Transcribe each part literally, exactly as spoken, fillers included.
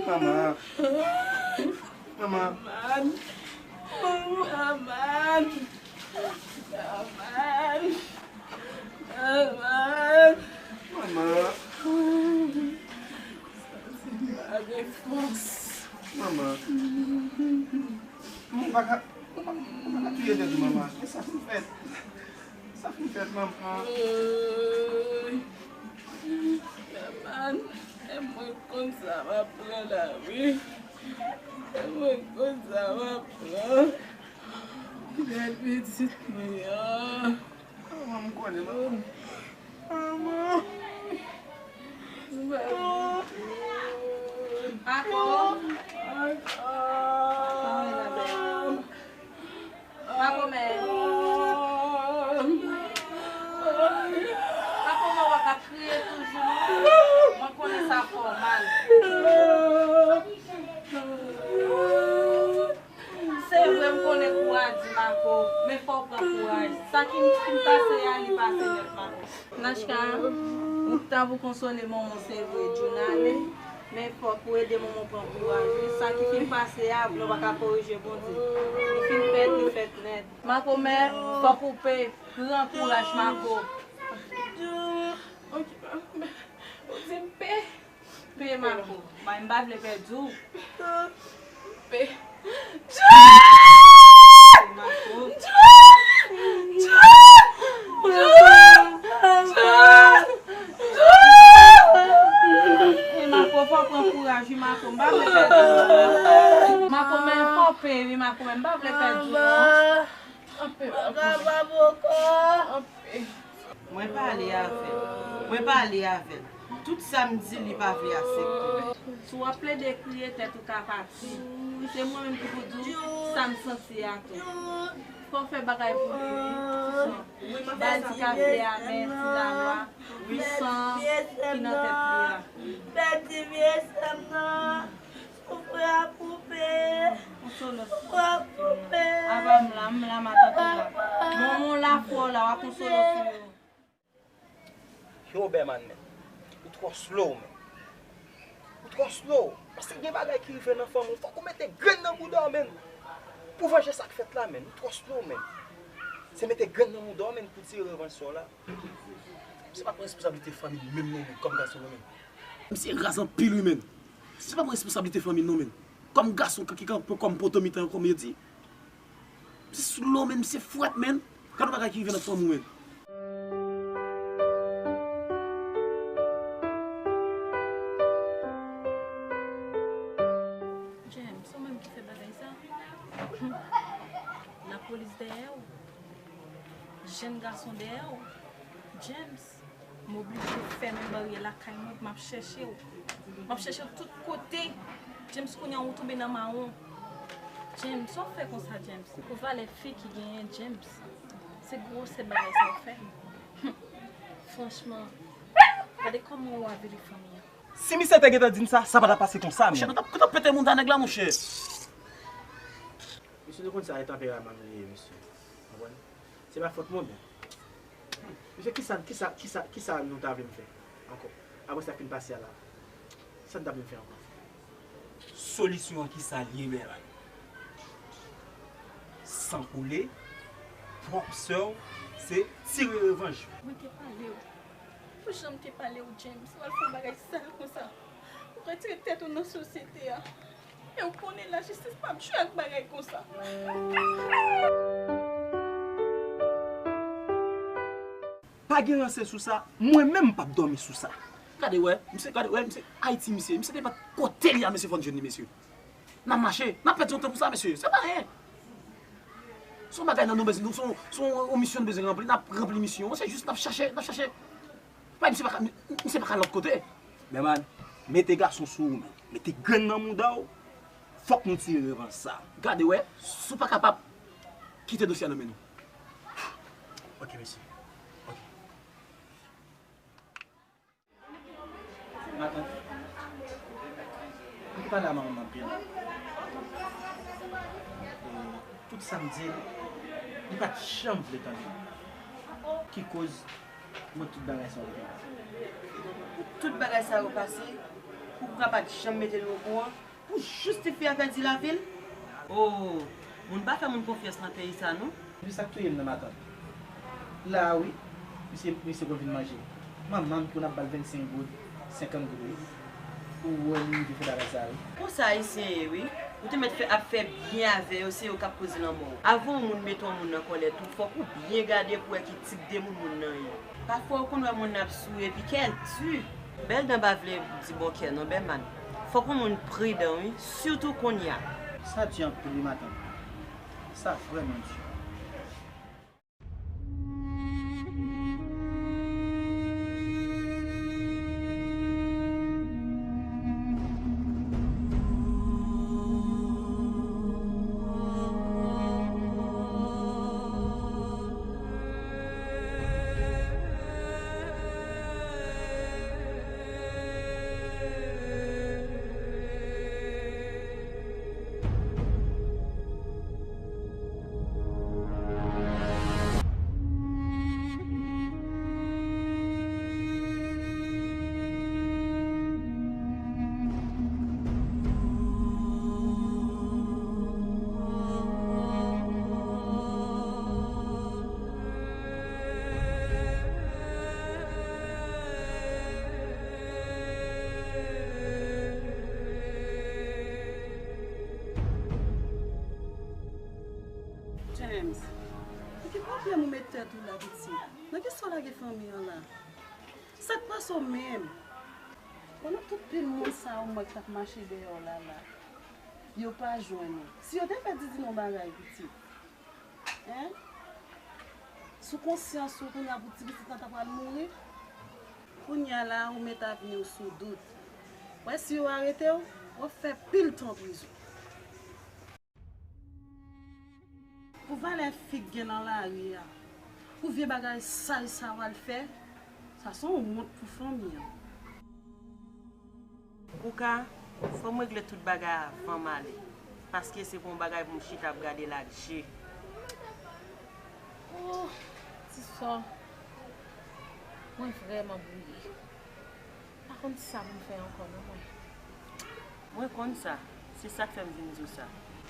Manman. Manman. Manman. Manman. Manman. Pa gen fòs. Manman. Manman, pa ka, pa ka touye tèt ou, manman. Men sa fin fèt. Sa fin fèt, manman. Woy. Manman, e mwen konn sa m ap pran la, wi. E mwen konn sa m ap pran. Gad pitit mwen an. Manman, m konnen, manman. Manman. Mako. Mako, men. Mako, men w ap kriye toujou, non? Mwen konnen sa fè w mal. Se vre, m konnen kou a di, Mako, men fò w pran kouraj. Sa ki, ki m pase a, li pase nèt, Mako. Nachka, ou t ap konsole manman w, se vre, Juna ale, men fòk ou ede manman w pran kouraj, wi. Sa ki fin pase a, nou pa ka korije Bondye. Li fin fèt, li fèt nèt. Mako, men fòk ou pe pran kouraj, Mako. Ok, men ou di m pe. Pe, Mako. Mwen, m pa vle pèdi w. Pe. Mako. E Mako, fò w pran kouraj, wi, Mako. M pa vle pèdi w. Mako, men fò w pe, wi, Mako, men m pa vle pèdi w. Anpe, Mako. Anpe. Mwen pale avè l. Mwen pale avè l. Tout sa m di, li pa vle aksepte. Si w ap plede kriye, tèt ou ka pati. Se mwen menm ki pou di w sa m santi a tou. Fò w fè bagay pou li, wi. Ba l ti kafe a, men ti lalwa, wi, san ki nan tèt li a. Pèdi vye sè m nan. Soufri ap koupe. Konsole w. Soufri ap koupe. Apa m la, m la, m ap tann ou la. Manman w la, frè w la, w ap konsole w sou yo. Yo, Bèman, men. Ou twò slow, men. Ou twò slow. Paske gen bagay ki rive nan fanmi w, fòk ou mete grenn nan bouda w, men. Pou vanje sa k fèt la, men. Ou twò slow, men. Se mete grenn nan bouda w, men, pou tire revanj sa w la. Se pa pran responsablite fanmi m menm non, men, kòm gason non, men. Misye raz anpil, wi, men. Se pa pran responsablite fanmi m non, men. Kòm gason ki kanpe kòm poto mitan, kòm yo di. Misye slow, men, misye frèt, men. Gad yon bagay ki rive nan fanmi w, men. James, se ou menm ki fè bagay sa? Lapolis dèyè w. Jèn gason dèyè w. James, m oblije fèmen baryè lakay mwen, m ap chèche w. M ap chèche w tout kote. James, kounye a ou tonbe nan mawon. James, sa w fè konsa, James? Pou valè fi ki genyen, James, se gwosè bagay sa w fè. Franchman, gade kòman w avili fanmi an. Si misye te gentan di m sa, sa pa t ap pase konsa, men. Monchè, nou t ap, nou t ap pete mouda nèg la, monchè. Mesye, nou konn sa e tanperaman nou ye, mesye. Konprann? Se pa fòt mwen, men. Mesye, kisa, kisa, kisa, kisa nou ta vle m fè ankò? Apre sa k fin pase a la, sa n ta vle m fè ankò? Solisyon an kisa l ye, Bèman? San koule, pran sè w, Se tire revanj. Mwen te pale w. Pou jan m te pale w, James, w al fè yon bagay sal konsa. Ou retire tèt ou nan sosyete a. E w konnen lajistis p ap jwe ak bagay konsa. Pa gen ranse sou sa, mwen menm m p ap dòmi sou sa. Gade wè, misye, gade wè, misye, Ayiti, misye, misye te bat kote li a, mesye, fò n jwenn li, mesye. N ap mache, n ap pèdi yon tan konsa, mesye, se pa anyen. Se yon bagay nan nou bezwen, se yon, se yon misyon nou bezwen ranpli, n ap ranpli misyon an, se jis n ap chache, n ap chache. Pa, misye pa ka, misye pa ka lòt kote. Bèman, mete gason sou ou menm, mete grenn nan mouda w, fòk nou tire revanj sa. Gade wè, si w pa kapab, kite dosye a nan men nou. Ok, mesye. Ok. Matant, m te pale a manman m anpil. E tout sa m di l, li pa t janm vle tande m. Ki koz mwen tout bagay sa yo rive. Pou tout bagay sa yo pase, pou Kouka pa t janm mete nou okouran, pou jis ti fi a pèdi lavi l? Oh, moun pa fè moun konfyans nan peyi sa non. Epi sa k touye m nan matant. La a wi, misye, misye konn vin manje. Manman m konn ap ba l vennsenk goud, senkant goud wi. Pou wè li rive fè bagay sa wi. Konsa Ayisyen ye wi. Ou te mèt fè, ap fè byen avè yo, se yo k ap koz lanmò w. Avan yon moun mete yon moun nan kòlè tou, fòk ou byen gade pou wè ki tip de moun moun nan ye. Pafwa ou konn wè moun nan ap souri epi kè l di. Bèl dan pa vle di bon kè non, Bèman. Fòk yon moun pridan wi, sitou konnya. Sa di anpil wi matant. Sa vrèman di. James, nan ki pwoblèm ou met tèt ou la, pitit? Nan ki sa w lage fanmi an la? Sa k pase w menm? Pandan tout pil moun sa yo m wè k t ap mache dèyè w la la, yo pa jwenn ou. Si yo te fè Didine yon bagay, pitit, en? Sou konsyans ou, kounye a pou ti pitit lan ta pral mouri. Kounye a la, ou met avni w sou dout. Wè, si yo arete w, w ap fè pil tan prizon. Pou valè fi k gen nan lari a, pou vye bagay sal sa w al fè, sa se yon wont pou fanmi an. Kouka, fò m regle tout bagay avan m ale, paske se pa yon bagay pou m chita ap gade l ak je. Oh, ti sò, mwen vrèman bwouye. Pa konn sa pou m fè ankò non mwen. Mwen konn sa. Se sa k fè m vin di w sa.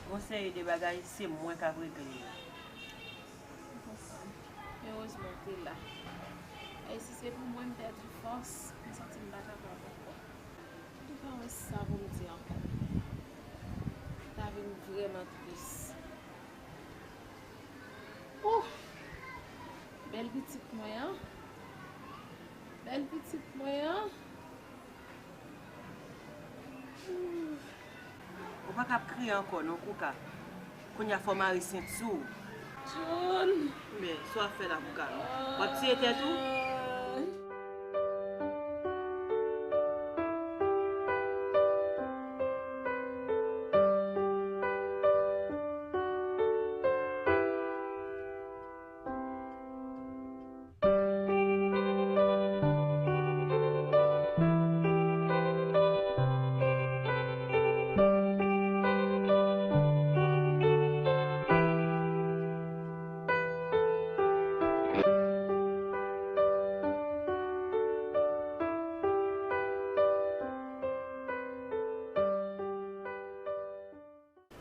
Gon seri de bagay, se mwen k ap regle yo. Erezman w te la. Ay, si se pou mwen, m pèdi fòs, m santi m pa kapab ankò. M pa wè sa pou m di ankò. Sa vin vrèman tris. Oh! Bèl pitit mwen an. Bèl pitit mwen an. Ou pa ka ap kriye ankò non, Kouka. Kounye a fò w mare senti w. John! Men, sa w ap fè la, Kouka, non? W ap tiye tèt ou?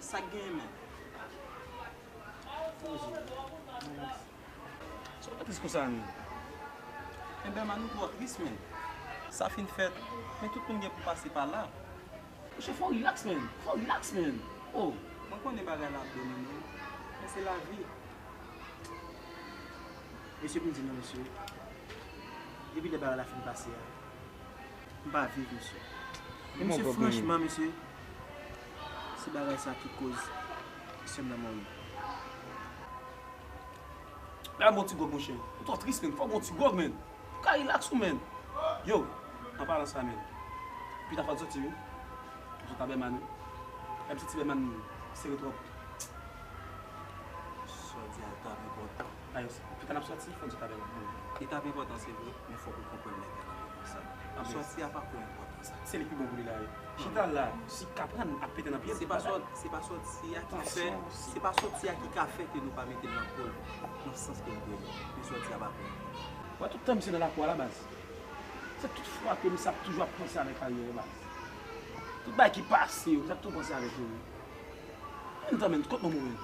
Sa k genyen menm? Sa w tris konsa, menn? Enben, man, nou twò tris, menn. Sa fin fèt, men tout moun gen pou pase pa la. Monchè, fò w rilaks, menn. Fò w rilaks, menn. Oh. Mwen konnen bagay la ap domine w, men se lavi. Mesye, pou m di nou, mesye, depi lè bagay la fin pase a, m pa viv, mesye. E mesye, franchman, mesye, se bagay sa ki koz sè m nan mouri. Ba m yon ti gwòg, monchè. Ou twò tris, menn. Fò m yon ti gwòg, menn. Ou ka rilaks ou, menn. Yo, an palan sa, menn. Pita fò n soti, wi. Fò n soti a Bèman, wi. Lè m soti Bèman, sere twòp. Sa w di a, etap enpòtan. Ayo, pita n ap soti, fò n soti a Bèman. Etap enpòtan, se vre, men fòk ou konprann nèg la nan moman sa. Sòti a pa twò enpòtan. Se li ki bon pou li la, wi. Chita la, si k aprann ap pete nan pye l. Se pa sòt, se pa sòti a ki fè, se pa sòti a ki ka fè ke nou pa mete l nan po l, nan sans ke l dwe ye. Men sòti a pa bon. Wè, tout tan misye nan lakou a la, baz. Se tout fwa ke misye ap toujou ap panse avèk karyè yo, baz. Tout bagay ki pase yo, misye ap toujou panse avèk yo, wi. Menm tan, menm, kot manman w, menm?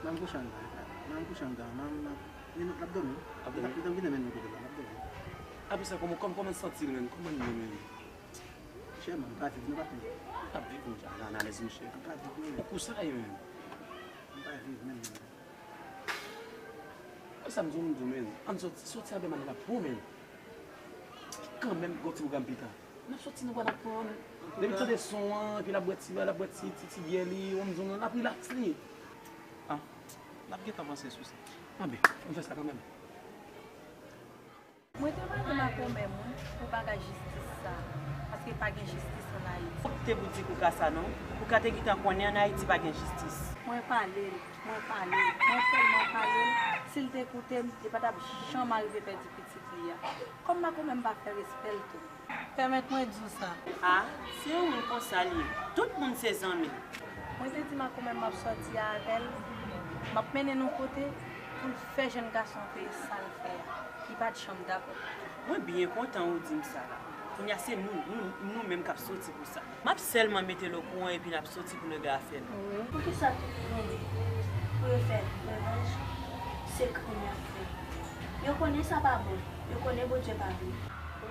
Manman kouche anndan, manman kouche anndan, manman, li, l ap dòmi. L ap dòmi? Li t ap vin mennen nou kote la, l ap dòmi. Apre sa, kòman, kòman, kòman l santi l, menm? Kòman l ye, menm? Chè, man, m pa viv, nou pa konn. M pa viv, monchè, al alèz, monchè. M pa viv, non. Pou sa, e, menm. M pa viv, menm, menm. E sa m di w, m di w, menm. Ann sòti, sòti a Bèman, l ap bon, menm. Kanmenm, gon ti pwogram pita. N ap sòti, nou pral ap pran. Depi tande son an, epi l ap bwè ti, l ap bwè ti, ti, ti byè li, w konn, n ap rilaks li. Ah, n ap gentan panse sou sa. Anben, ann fè sa kanmenm. Mwen te pale makomè mwen pou bagay jistis sa, paske pa gen jistis ann Ayiti. Ou te pou di Kouka sa non, Kouka te gentan konnen ann Ayiti pa gen jistis. Mwen pale l, mwen pale l, mwen tèlman pale l, si l te koute m, li pa t ap janm arive pèdi pitit li a. Kòm makomè m pa fè respè l tou. Pèmèt mwen di w sa. A, se yon moun konsa l ye. Tout moun se zanmi. Mwen te di makomè m m ap sòti avè l, m ap mennen n yon kote pou l fè jèn gason an peye sa l fè a. Li pa t janm dakò. Mwen byen kontan ou di m sa la. Kounye a se nou, nou, nou menm k ap soti pou sa. M ap sèlman mete l okouran epi n ap soti pou n regle afè nou. Poukisa tout moun pou yo fè revanj, se krim y ap fè? Yo konnen sa pa bon. Yo konnen Bondye pa vle.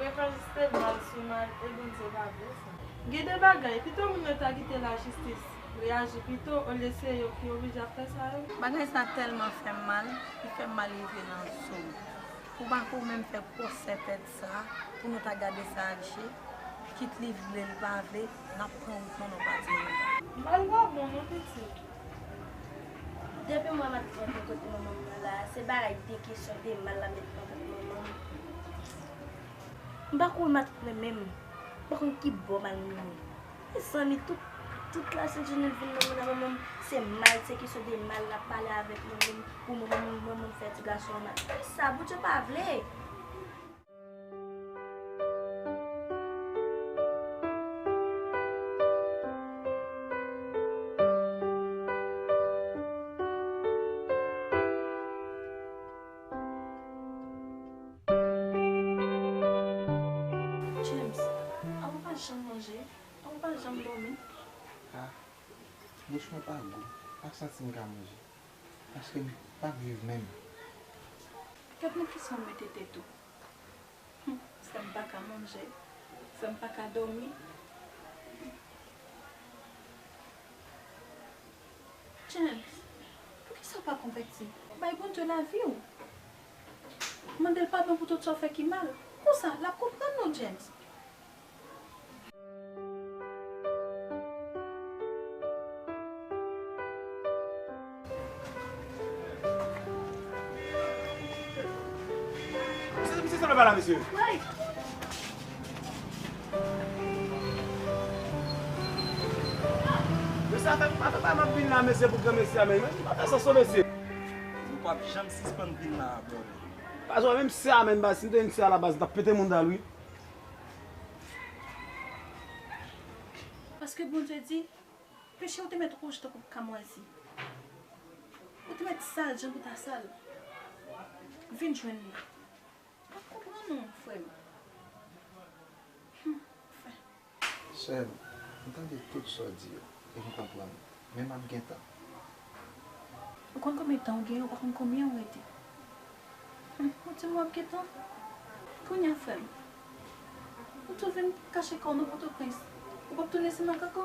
Revanj se mal sou mal e Bondye pa vle sa. Gen de bagay, pito moun yo ta kite lajistis reyaji pito olye se yo ki oblije ap fè sa yo. Bagay sa tèlman fè m mal, li fè m mal rive nan zo m. Pou makomè m fè gwosè pèd sa, pou nou ta gade sa ak je, kit li vle l pa vle, n ap pran wout nou, nou pa di anyen. Mal pa bon non pitit. Depi m wè m ap rantre kote manman m nan la, se bagay de kesyon de mal l ap met nan tèt manman m. M pa kwè m ap renmen m. M pa konn ki bò mal m ye. Mezanmi, tout, tout lasent jounen l vin nan moun nan manman m, se mal, se kesyon de mal l ap pale avèk manman m, pou manman m, manman m fè ti gason an mal. Kisa? Bondye pa vle. James, a ou pa janm manje, a ou pa janm dòmi? Ah, bouch mwen pa gou, pa santi m ka manje, paske m pa k viv menm. Gad nan kisa w mete tèt ou. Humm, sa m pa ka manje, sa m pa ka dòmi. James, poukisa w pa konvèti? Bay Bondye lavi w. Mande l padon pou tout sa w fè ki mal. Konsa, l ap konprann nou, James. Misye, misye, sa pa la, mesye. Mesye, afè, afè pa m ap vin la, mesye, pou granmesi a, men, men, afè sa, so, mesye. Nou p ap janm sispann vin la, brother. Baz, wè, menm sè a, menm baz, si m te vin sè a la, baz, m t ap pete moun dal, wi. Paske Bondye di, peche w te mèt wouj tankou kamwazi. Ou te mèt sal jan pou ta sal. Vin jwenn li. M ap konprann ou, frè m. Humm, frè. Sè m, m tande tout sa w di yo, e m konprann ou, men m ap gen tan. Ou konn konbyen tan ou genyen, ou pa konn konbyen ou rete. Hum, ou di m w ap gentan. Kounye a, frè m, ou tou vin kache kò w nan Pòtoprens. Ou p ap tounen Senmak ankò?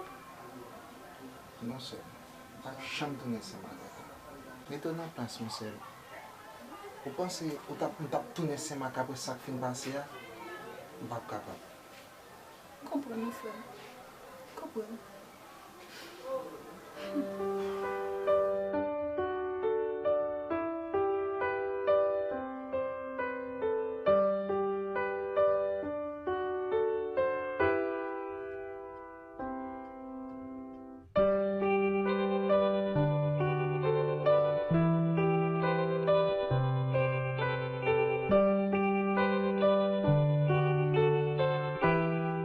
Non, sè m. M p ap janm tounen Senmak ankò. Mete w nan plas mwen, sè m. Ou panse ou t ap, m t ap tounen Senmak apre sa k fin pase a? M p ap kapab. M konprann ou, frè m. M konprann.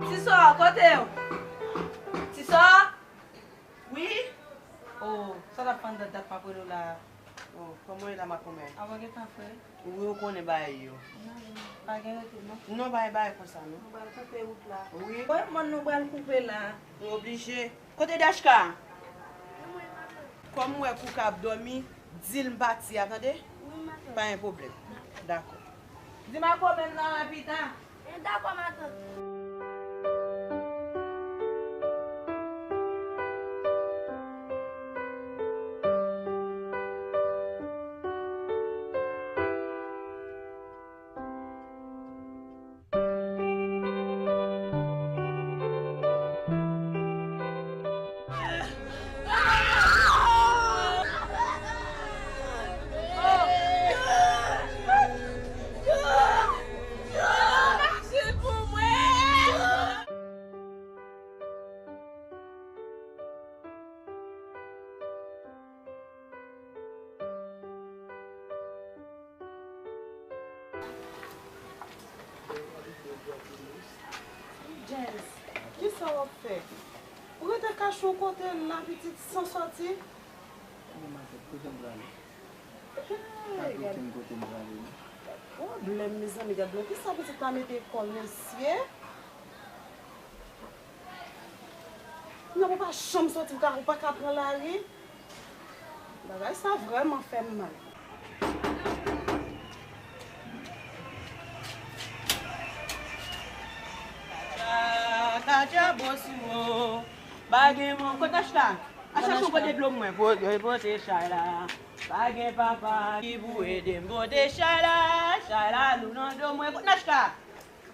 Ti sò, kote w? Ti sò? Wi? Oh, sa w t ap fè anndan dat m ap rele w la a? Oh, kòman w ye la, makomè? Apa gentan frè? Wi, ou konnen bagay yo. Non, pa gen rete, non. Non, pa gen bagay konsa, non. Nou pral koupe wout la. Wi. Bon, mòn nou pral koupe la. Nou oblije. Kote Dachka? Kòm m wè Kouka ap dòmi, di l m pati a, tande? Wi, matant. Pa gen pwoblèm. Dakò. Di makomè m nan la pita. Dakò, matant. James, kisa w ap fè? Ou rete kache yon kote la, pitit, san sòti? Bon, matant, kote m prale? Hey, pa gad. Kote m, kote m prale, non. Pwoblèm, mezanmi, gad non, kisa pitit la mete kò l, mesye? Non, ou pa janm sòti, ou ka, ou pa ka pran lari. Bagay sa vrèman fè m mal. Kaja, kaja, bosou, pa gen moun. Kot Ashla? Ashla, chèche yon pote dlo mwen. Pote, pote chay la. Pa gen papa ki pou ede m pote chay la. Chay la lou nan do mwen. Kot Ashla?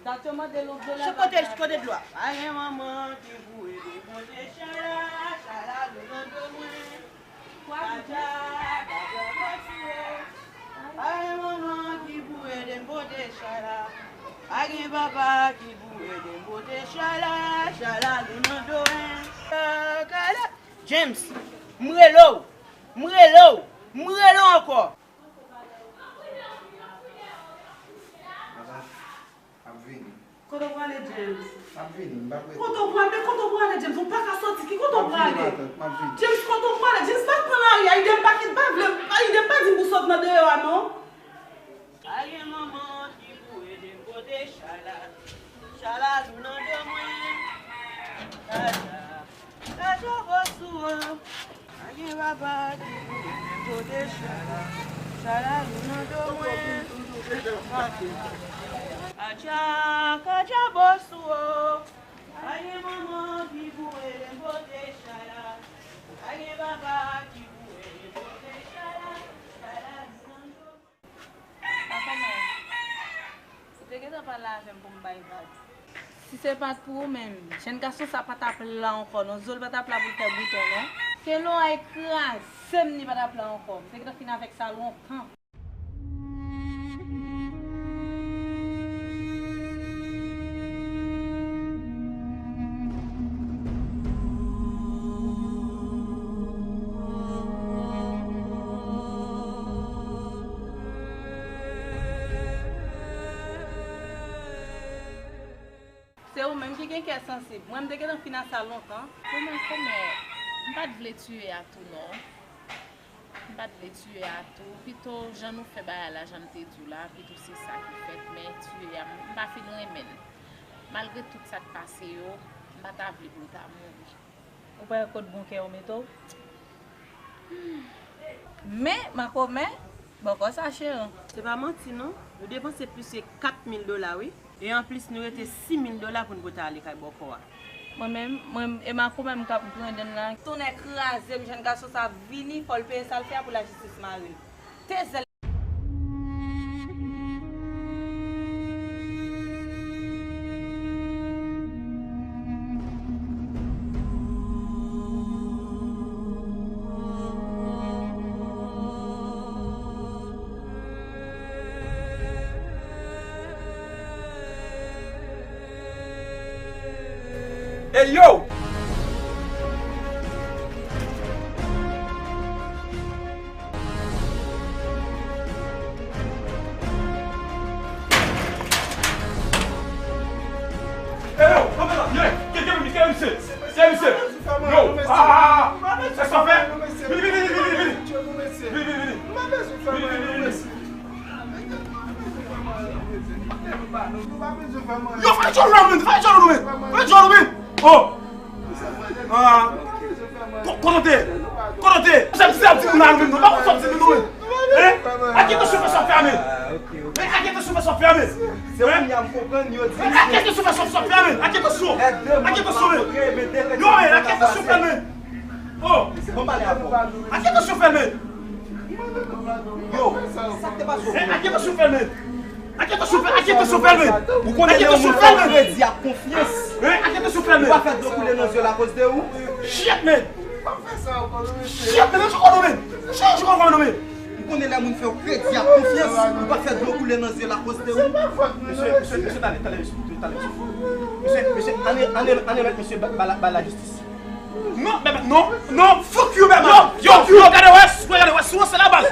Kote, kote dlo a? Pa gen manman ki pou ede pote chay la, chay la lou nan do mwen. Kaja, kaja, mwen tou. Pa gen manman ki pou ede m pote chay la. Pa gen papa ki pou ede m pote chay la, chay la lou nan do mwen. James, m rele w, m rele w, m rele w ankò. Papa, m ap vini. Kote w prale, James? M ap vini, m p ap rete. Kote w prale? Kote w prale, James? Ou pa ka sòti. Ki kote w prale? M ap vini, matant, m ap vini. James, kote w prale? James, pa pran lari a. Ide m pa kit, pa vle, ide m pa di m pou sot nan deyò a, non. Pa gen manman ki pou ede m pote chay la. Chay la lou nan do mwen. Kaja. Kaja bò sou an. Pa gen papa ki pou ede m pote chay la. Chay la lou nan do mwen. Kaja, kaja bò sou an. Pa gen manman ki pou ede m pote chay la. Pa gen papa ki pou ede m pote chay la. Chay la lou nan do mwen. Makomè, ou te gentan pale avè m pou m bay vag. Si se pa t pou ou menm, jèn gason sa pa t ap la ankò non. Zo l pa t ap la pou l fè bouton non. Se lè w al kraze m li pa t ap la ankò. M te gentan fin avèk sa lontan. Se ou menm ki gen kè sansib. Mwen, m te gentan fin a sa lontan. Kòman, kòman? M pa t vle tiye a tou non. M pa t vle tiye a tou. Pito, jan nou fè bagay la, jan m te di w la, pito se sa ki fèt, men tiye a, m pa fin renmen l. Malgre tout sa k pase yo, m pa ta vle pou l ta mouri. Ou pa wè kot bon kè yo mete w? Hmm. Men, makomè, bòkò sa cheri. Se pa manti non, nou depanse plis ke kat mil dola wi. E anplis nou rete sis mil dola pou n pote ale kay bòkò a. Mwen menm, mwen, e makomè m k ap grande n la. Tonnè kraze m, jèn gason sa ap vini, fò l peye sa l fè a pou lajistis mare l. Te zèl. Ey yo! Ey yo, kanpe la, ye, ke, ke, ke misye, ke misye, yo, ah, ah, ah, fè sa fè, vini, vini, vini, vini, vini, vini, vini, vini, vini, vini. Yo, fè djòl ou menm, fè djòl ou menm, fè djòl ou menm. Oh! Ah. Ko-, kote w te? Kote w te? Sa di, sa di moun nan menm non. Pa konn sa di moun nan menm. Hein? A ki tansyon fè sa fè a menm? Hein? A ki tansyon fè sa fè a menm? Hein? Hein? A ki tansyon fè sa fè a menm? A ki tansyon? A ki tansyon menm? Yo, men, a ki tansyon fè menm? Oh! Bon, pale avè w. A ki tansyon fè menm? Yo, sa k te pase w? Hein? A ki tansyon fè menm? A ki tansyon fè, a ki tansyon fè menm? Ou konnen lè yon moun fè w kredi ak konfyans. Hein? A ki tansyon fè menm? Ou pa fè dlo koule nan zye l akoz de ou. Shit, man! Shit, man! Chanje kò nou, man! Chanje kò nou, man! Ou konnen lè moun fè w kredi ak konfyans, ou pa fè dlo koule nan zye l akoz de ou. Mesye, mesye, mesye, tande, tande, mesye, tande, mesye. Mesye, mesye, ann, ann, ann remèt mesye ba, ba la, ba lajistis. Non, Bèman, non, non, fuck you, Bèman. Yo, yo, fuck you. Yo, gade wè, gade wè, si w se la baz.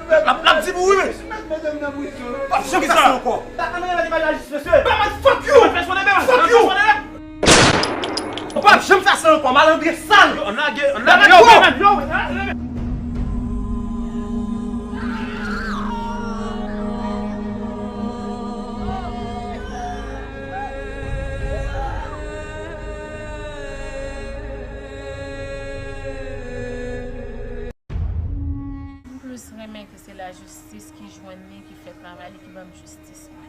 L ap, l ap di pou ou, wi, men. W ap janm fè sa ankò. Bèman, fuck you. Fuck you. W ap janm fè sa ankò, malandren sal. Yo, ann lage, ann lage, yo, Bèman, yo. M plis renmen ke se lajistis ki jwenn li, ki fè travay li, ki ban m jistis mwen.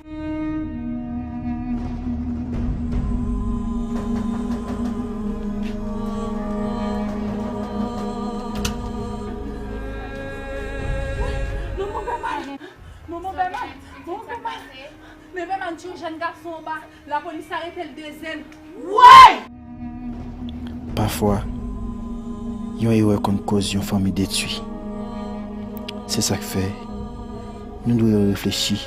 Manman Bèman! Manman Bèman! Manman Bèman! Men Bèman tiye yon jèn gason anba. Lapolis arete l de zèl. Woy! Pafwa, yon erè konn koz yon fanmi detwi. Se sa k fè, nou dwe reflechi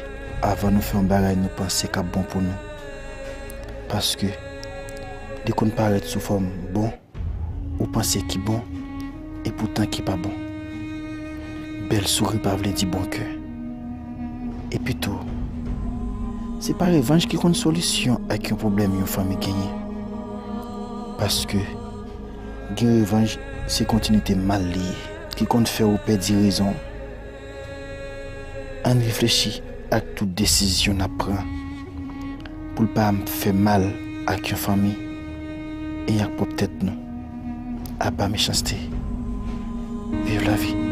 avan nou fè yon bagay nou panse k ap bon pou nou. Paske, li konn parèt sou fòm bon, ou panse ki bon, epoutan ki pa bon. Bèl souri pa vle di bon kè. Epitou, se pa revanj ki konn solisyon ak yon pwoblèm yon fanmi genyen. Paske, gen revanj, se kontinite mal li ye, ki konn fè ou pèdi rezon w. Ann reflechi ak tout desizyon n ap pran pou l pa fè mal ak yon fanmi e ak pwòp tèt nou. Apa mechanste. Viv lavi.